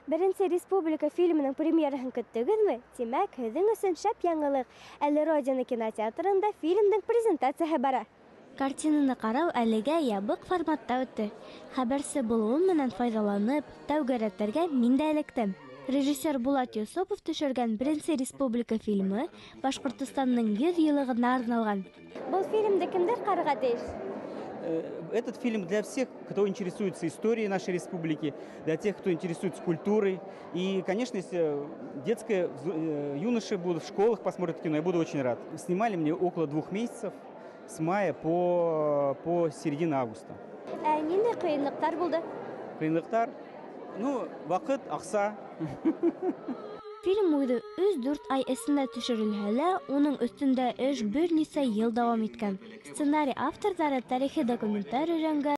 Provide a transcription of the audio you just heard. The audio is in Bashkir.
Беренсе республика фильмының премьераһын көттөгөҙмө? Тимәк, һеҙҙең өсөн шәп яңылыҡ. Әле Родина кинотеатрында фильмдың презентацияһы бара. Картинаны ҡарау әлегә ябыҡ форматта үтте. Хәбәрсе булыуым менән файҙаланып, тәүге рәттәргә мин дә эләктем. Режиссер Булат Йосопов төшөргән беренсе республика фильмы Башҡортостандың 100 йыллығына арналған. Был фильмды кемдәр ҡарарға тейеш? Этот фильм для всех, кто интересуется историей нашей республики, для тех, кто интересуется культурой. И, конечно, если детские, юноши будут в школах, посмотрят кино, я буду очень рад. Снимали мне около 2 месяцев, с мая по середину августа. Ә ниндәй ҡыйынлыҡтар булды? Ҡыйынлыҡтар, ну, ваҡыт, аҡса. Фильм үҙе 3-4 ай эсендә төшөрөлһә лә, уның өҫтөндә эш бер нисә йыл дауам иткән. Сценарий авторҙары тарихи документтар өйрәнгән.